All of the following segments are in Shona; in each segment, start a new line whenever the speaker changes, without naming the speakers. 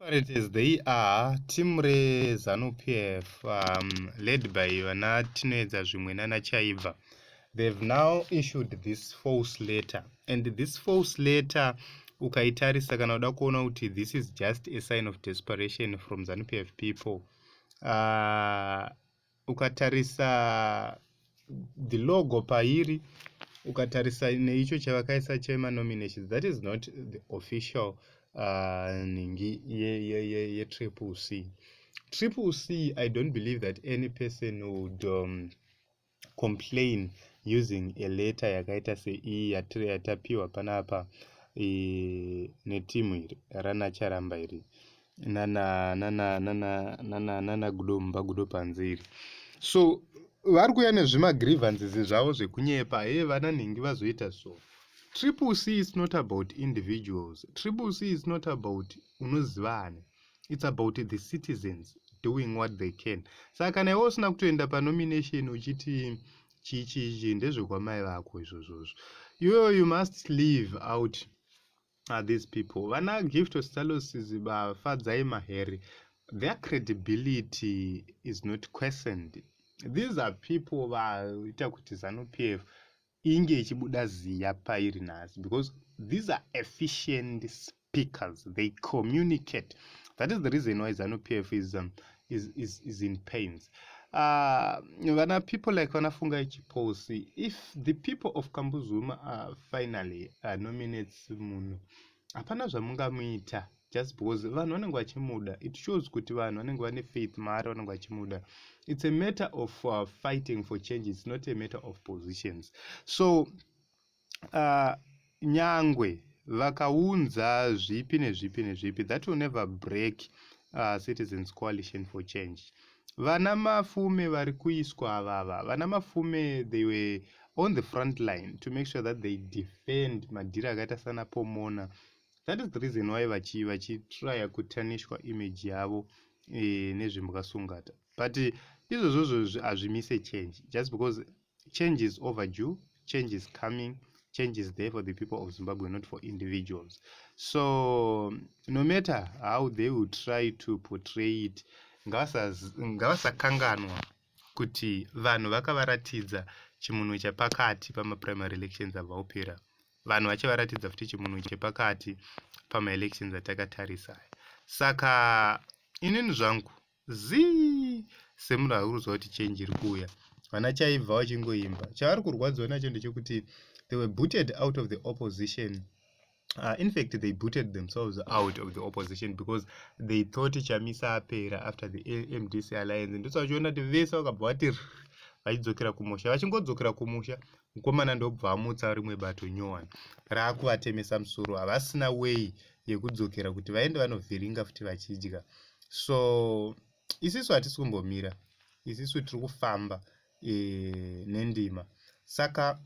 Desperate as they are, team reZANU PF led by vana Tinoedza Zvimwe nana Chaibva, they've now issued this false letter. And this false letter, ukaitarisa kana uda kuona kuti this is just a sign of desperation from ZANU PF people. Ukatarisa the logo pairi, ukatarisa neicho chavakaisa chemanominations, that is not the official ningi yeTriple C. Triple C, I don't believe that any person would complain using a letter yakaita seiyi yatapiwa panapa netimu iri rana Charamba iri nana Gudo mumba Gudo panze iri. So vari kuuya nezvimagrievances zvavo zvekunyepa, he, vana nhingi vazoita. So Triple C is not about individuals. Triple C is not about unozivani. It's about the citizens doing what they can. Saka kana iwe usina kutoenda panomination uchiti chii chii chii, ndezvekwamai vako izvozvozvo. Iwewe you must leave out these people, vana Gift Ostallos, vaFadzai Mahere. Their credibility is not questioned. These are people vaita kuti ZANU PF inge ichibuda ziya pairi nhasi, because these are efficient speakers. They communicate. That is the reason why ZANU PF is in pains. Vana people like vana Fungai Chiposi, if the people of Kambuzuma finally nominates munhu, hapana zvamungamuita just because vanhu vanenge vachimuda. It shows kuti vanhu vanenge vane faith maari, vanenge vachimuda. It's a matter of fighting for change. It's not a matter of positions. So nyangwe vakaunza zvipi nezvipi nezvipi, that will never break Citizens Coalition for Change. Vana Mafume vari kuiswa avava, vana Mafume, they were on the front line to make sure that they defend madhiri akaita sana Pomona. That is the reason why vachitraya kutanishwa image yavo nezvimbwasungata. But izvozvozvo hazvimise change, just because change is overdue, change is coming, change is there for the people of Zimbabwe, not for individuals. So no matter how they will try to portray it, ngavasakanganwa kuti vanhu vakavaratidza chimunhu chepakati pamaprimary elections abva kupera. Vanhu vachavaratidza futi chimunhu chepakati pamaelections atakatarisa. Saka inini zvangu zii semunhu ari kuziva kuti change iri kuuya, vana Chaibva vachingoimba, chavari kurwadziwa nacho ndechekuti they were booted out of the opposition. In fact, they booted themselves out of the opposition because they thought Chamisa apera after the MDC Alliance. Ndosaka vachiona kuti vese vakabva vati vachidzokera kumusha. Vachingodzokera kumusha, mukomana ndobva amutsa rimwe bato nyowani raakuvatemesa musoro. Havasina way yekudzokera kuti vaende vanovhiringa futi vachidya. So isisu hatisi kumbomira, isisu tiri kufamba nendima. Saka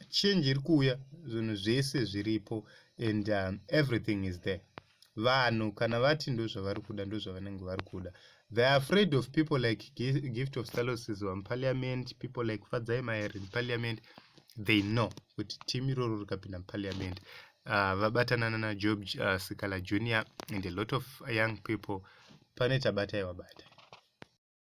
change iri kuuya, zvinhu zvese zviripo and everything is there. Vanhu kana vati ndo zvavari kuda, ndo zvavanenge vari kuda. They are afraid of people like Gift Ostallos muparliament, people like Fadzai Mahere in parliament. They know kuti team iroro rikapinda muparliament, vabatana nana Job Sikhala Junior and a lot of young people, pane tabatai wabata.